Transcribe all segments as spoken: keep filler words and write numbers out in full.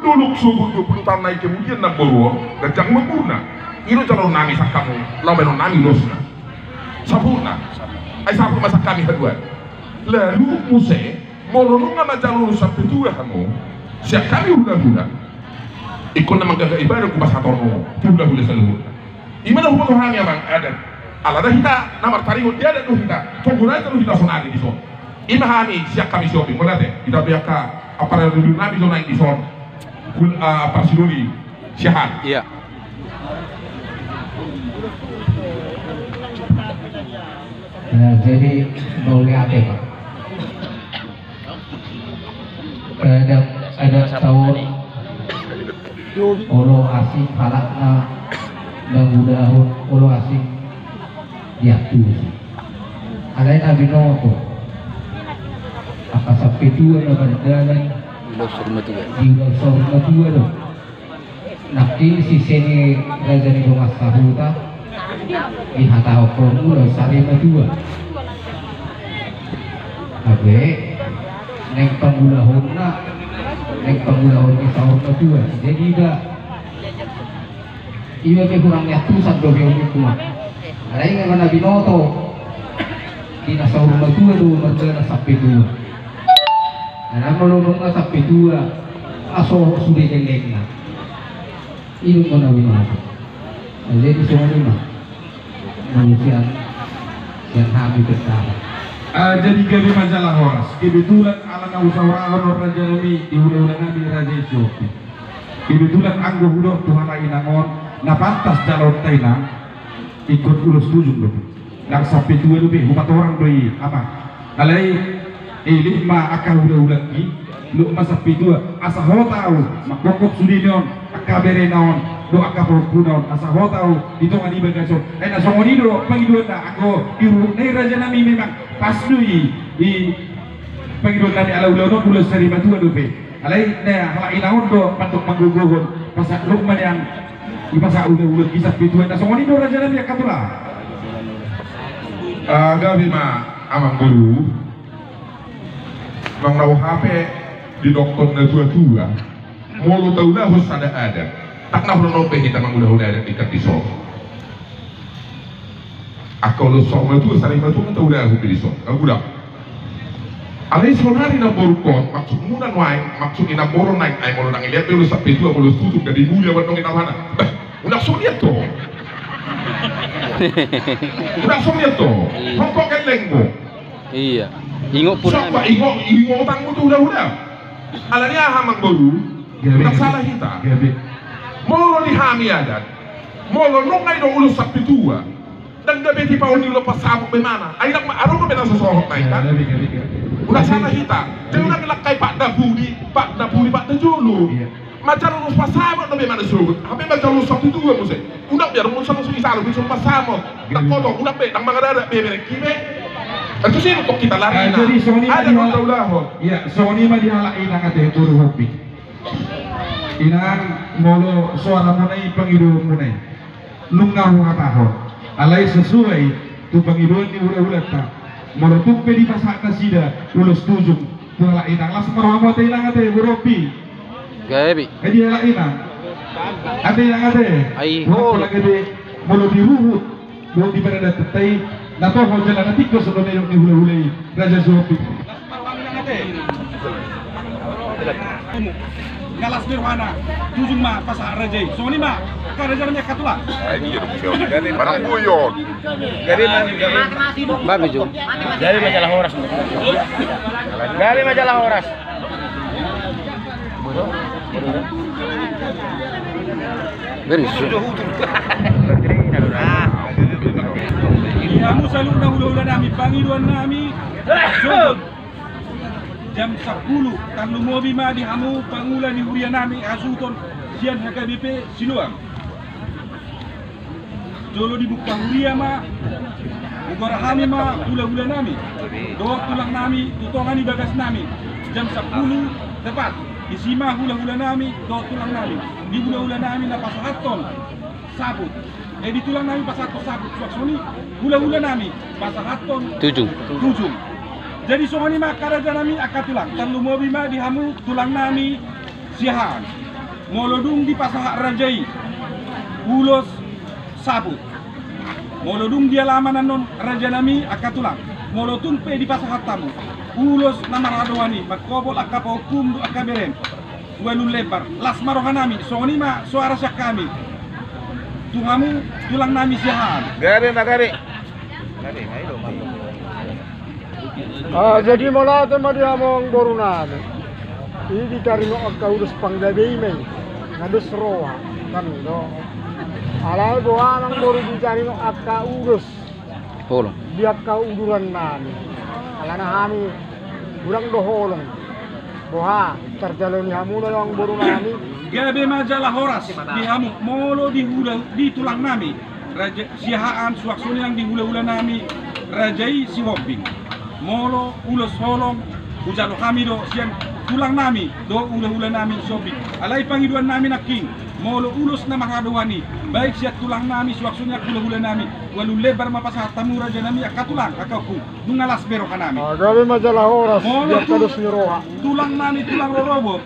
Dolok sogot dua pulu taon nai kemudian namboru on, ganjang umurna. I do jaloon nami sian hamu, laho baenon nami ulosna. Sapuhutna. Ai sapuh ma sian hami haduan. Lalu muse, molo nunga manjalo ulos sampe tua hamu, sian hami hulahula, ingkon na manggagai badan hupasahat on tu hulahula saluhutna. I ma na huboto hami amang adat. Alana hita na martaringot di adat do hita. Togu raja do hita sonari dison. I ma hami sian hami Sihombing, mauliate. Hita pe angka apala dulu nami do naeng dison. Hul-, ah, parsidoli siahaan. Iya. Eh, jadi mauliate, Pak. Kadang ada taon olo asing halak na mangulahon olo asing diantusi. Alai na binoto angka sampe tua na mardalan di ulos saur matua. Di ulos saur matua do. Nangkin sise ni raja ni dongan sahuta dihatahon molo saur matua. Hape naeng pangulahonna, naeng pangulahon ni saur matua. Jadi iba, iba pe hurang niantusan dope on, ingkon ma. Alai nga na binoto di na saur matua do mardalan sampe tua. Alana molo nunga sampe tua, aso sude lelengna. I do na binoto. Jadi songon i ma. Molo sian, sian hami bertahan. Ah, jadi gabe ma jala horas. Kebetulan alana husaurahon on raja nami di hulahula nami raja i Sihombing. Kebetulan anggo hudok tu halak inang on, na pantas jaloonta inang, ingkon ulos tujung dope. Ndang sampe tua dope, hupatorang do i, amang. Alai, elek ma angka hulahulangki, lot ma sampe tua, asa hot ahu, mangkophop sude ni on, angka berena on, dohot angka pahompuna on, asa hot ahu, di tonga ni bagas on. Ai na songon i do, pangidoanna, anggo, di ruhutna i raja nami memang, pas do i, i, pangidoan nami ala ulaon on, ulaon saur matua dope. Alai, na, halak inang on do, mandok manggogohon, pasahat lot ma nian, i pasahat hulahulangki sampe tua, na songon i do raja nami angka tulang. Ah, gabe ma amang boru. Nang na boha pe didokkon na tua-tua, molo taulahon sada adat, ndang na hurang on pe hita mangulahon adat di tingki dison. Angka ulos saur matua, saur matua ma taulahon pe dison. Anggo ndang. Alai sonari namborungkon, maksudmuna nuaeng, maksud ni namboru on naeng, ai molo ndang dilean be ulos sampe tua, ulos tujung, gabe mulia, molo ndang i na rohana. Bah, unang songon i antong. Unang songon i antong. Iya. Hongkon gellengmu. Iya. Ingot pun. Songon, ingot, ingot utangmu tu hulahula. Alani aha amang boru? Gabe. Ndang salah hita. Gabe. Molo di hami adat, molo nunga i do ulos sampe tua, ndang gabe tipaon ni ulaon pansamot be imana. Ai ndang ma-, adong dope na so sohot na i kan. Gabe, gabe, gabe. Ndang salah hita. Jadi ndang langkai pakda pudi, pakda pudi, pakda jolo. Iya. Manjalo ulos pansamot dope imana sogot. Hape manjalo ulos sampe tua muse. Unang biar muse langsung isalo be ulos pansamot. Ndang koto, unang be, ndang mangadada be berengki be. Antusi nuntok hita lari na. Ah, jadi songon i ma di halak, iya, songon i ma di halak inang ate, boru Hopi. Inang, molo soaramuna i, pangidoanmuna i, nunga huhatahon. Alai sesuai tu pangidoan ni hulahulanta. Molo tung pe dipasahat nasida ulos tujung tu halak inang, las ma rohamu ate inang ate, boru Hopi. Gabe. Ai di halak inang. Ate inang ate. Ai, boru Hopi, gabe molo di ruhut. Dohot di paradaton ta i, na toho jala na tingkos do nidok ni hulahula i, raja Sihombing. Nga las be rohana, tujung ma pasahat raja i. Songon i ma, angka raja nami angka tulang. Ai, dia dong, siapa? Barang buyut. Gabe ma, gabe. Babi jo. Gabe ma jala horas. Gabe ma jala horas. Beri su. Di hamu saluhutna hulahula nami, pangidoan nami, sogot jam sampulu, tarlumobi ma di hamu pangula ni huria nami hasuhuton sian H K B P Siloam. Jolo dibuka huria ma, hugoar hami ma hulahula nami dohot tulang nami tu tonga ni bagas nami jam sampulu tepat. Disi ma hulahula nami dohot tulang nami, di hulahula nami na pasahathon saput, eh, di tulang nami pasahathon saput, suang songon i hulahula nami pasahathon tujung. Tujung. Jadi songon i ma angka raja nami angka tulang, tarlumobi ma di hamu tulang nami Siahaan. Molo dung dipasahat raja i ulos saput, molo dung di alaman annon rajanami angka tulang, molo tung pe dipasahat hamu ulos na marhadoan i, mangkobol angka pahompum dohot angka berem, ualu lembar, las ma rohanami. Songon i ma soara sian hami tu hamu tulangnami Siahaan. Gabe ma gabe. Ah, jadi mauliate ma di hamu amangboru nami. I ditaringot angka ulos panggabe i ma i, na dos roha, kan do. Alai boha amangboru ditaringot angka ulos holong di angka uduran nami? Alana hami hurang do holong. Boha tarjalo ni hamu do amangboru nami? Gabe ma jala horas di hamu. Molo di hula, di tulangnami raja Siahaan, suang songon i nang di hulahulanami raja i Sihombing. Molo ulos holong hujalo hami do sian tulangnami dohot hulahulanami Sihombing. Alai pangidoannami nangkin, molo ulos na marhadoan i, baik sian tulangnami suang songon i nang hulahulanami, ualu lembar ma pasahat hamu rajanami angka tulang angka ompung. Nunga las be rohanami. Ah, gabe ma jala horas. Molo di angka tu dos ni roha tulangnami tulang rorobot,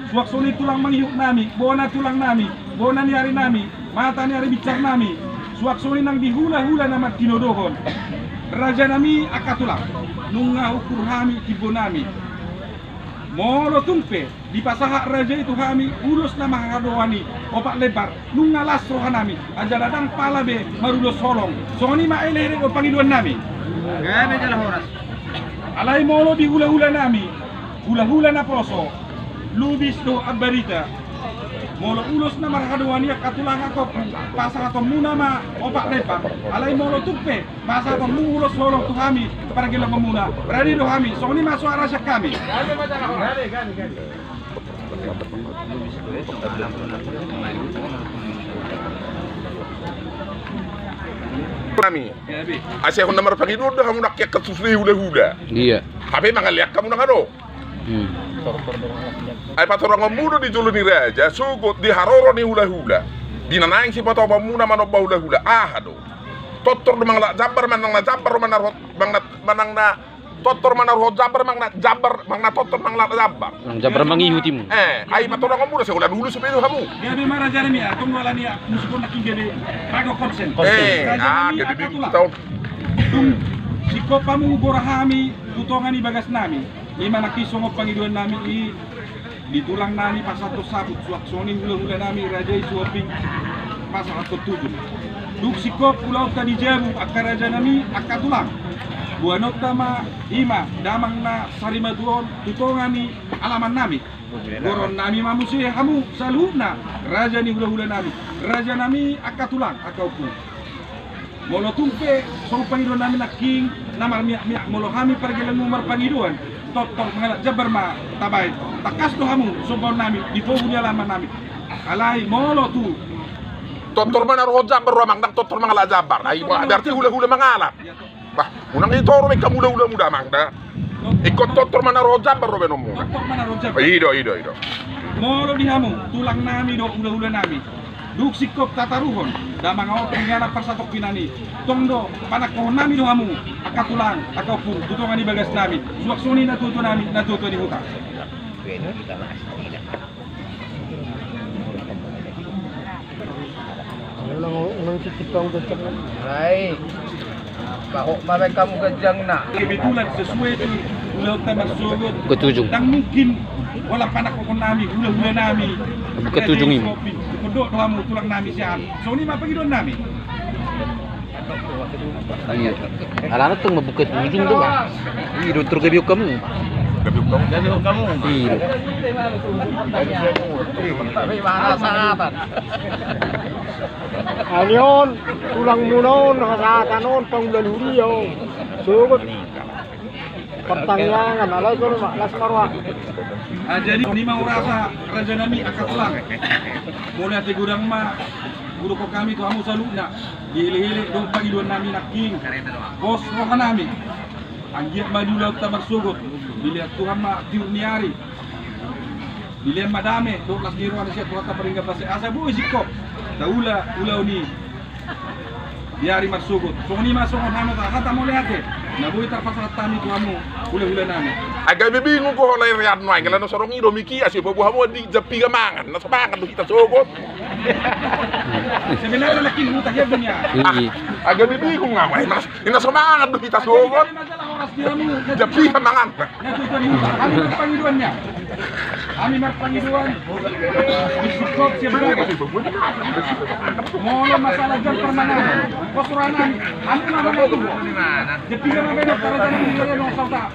suang songon i tulang mangihutnami, bona tulangnami, bona ni arinami, mata ni ari binsarnami, suang songon i nang di hulahula na martinodohon, rajanami angka tulang, nunga huukur hami timbonami. Molo tung pe dipasahat raja i tu hami ulos na marhadoan i opat lembar, nunga las rohanami, jala ndang pala be marulos holong. Songon i ma elekelek dohot pangidoannami. Gabe jala horas. Alai molo di hulahulanami, hulahula naposo, Lubis dohot Ambarita, molo ulos na marhadoan i angka tulang angka ompung, pasahatonmuna ma opat lembar. Alai molo tung pe pasahatonmu ulos holong tu hami pargellengonmuna, rade do hami. Songon i ma soara sian hami. Nami. Asa hon na marpangidoan do hamu nangkin angka susu ni hulahula. Iya. Hape mangalean hamu nang adong. Hmm. Ai patorangonmu do di jolo ni raja, sogot di haroro ni hulahula, di na naeng sipatopaonmuna manomba hulahula. Aha do? Tontor do mangalap jambar, manang na jambar do manaruhon, manang na, manang na tontor manaruhon jambar, manang na jambar, manang na tontor mangalap jambar. Manang jambar mangihut i. Eh, ai patorangonmu do, sai holan ulos pe do hamu. Gabe ma rajanami, ah, tong do alani, ah, musik on nangkin gabe rago konsen. Eh, rajanami, ah, gabe angka tulang. Dung singkop hamu borahami tu tonga ni bagasnami, i ma nangkin songon pangidoannami i, di tulangnami pasahathon saput, suang songon i hulahulanami raja i Sihombing pasahathon tujung. Dung singkop ulaonta di jabu angka rajanami angka tulang, boanonta ma i ma damang na sarimatua on tu tonga ni alamannami. Goronnami ma muse hamu saluhutna raja ni hulahulanami, rajanami angka tulang angka ompung. Molo tung pe songon pangidoannami nangkin na marmiakmiak, molo hami pargellengonmu marpangidoan, tontor mangalap jambar ma tabaen. Tangkas do hamu sombaonnami di pogu ni alamannami. Alai molo tu tontor manaruhon jambar do amang, ndang tontor mangalap jambar. Ai berarti hulahula mangalap. Bah, unang i toro be hamu hulahula muda amang da. Ingkon tontor manaruhon jambar do baenonmuna. Tontor manaruhon jambar. I do, i do, i do. Molo di hamu tulangnami dohot hulahulanami, dung singkop tataruhon damang on tu inganan parsatongkinan i, tong do panangkohonnami do hamu angka tulang angka ompung tu tonga ni bagasnami, suang songon i natuatuanami, natuatua ni huta. Rai. Pahot ma baen hamu ganjangna. Kebetulan sesuai tu ulaonta marsogot. Buka tu ujung. Ndang mungkin holan panangkohonnami hulahulanami. Buka tu ujung i. Raja i Sihombing. Dipondok do hamu tulangnami Siahaan. Songon i ma pangidoannami. Iya. Alana tong mambuka tu ujung do, bah. I do, tor gabe hamu. Gabe hamu. Gabe hamu. I do. Tapi mana sahatan? Ani on, tulangmuna on, hasahatan on, pangula huria on. Sogot. Partangiangan, alai songon i ma, las ma roha. Ah, jadi, on i ma hurasa rajanami angka tulang. Mauliate godang ma hudokhon hami tu hamu saluhutna. Di elekelek dohot pangidoannami nangkin, pos rohanami. Anggiat ma di ulaonta marsogot dilehon Tuhan ma tiur ni ari. Dilehon ma dame dohot las ni roha na sian Tuhanta Pardenggan Basa i, asa boi singkop taula ulaon i di ari marsogot. Songon i ma songon hata, hata mauliate na boi tarpasahat hami tu hamu hulahulanami. Agak bebingung ko holan rean nuaeng, kalau na sorong i do miki asi pabuha mo di jampi ga mangan, na so mangan do hita sogot. Sebenarnya lagi huta ya dunia. Agak bebingung apa? Ina so mangan do hita sogot. Jampi ga mangan. Kami marpangidoan. Kami marpangidoan. Molo masalah jam permainan, kosurangan, kami marpangidoan. Jampi ga mangan do hita sogot.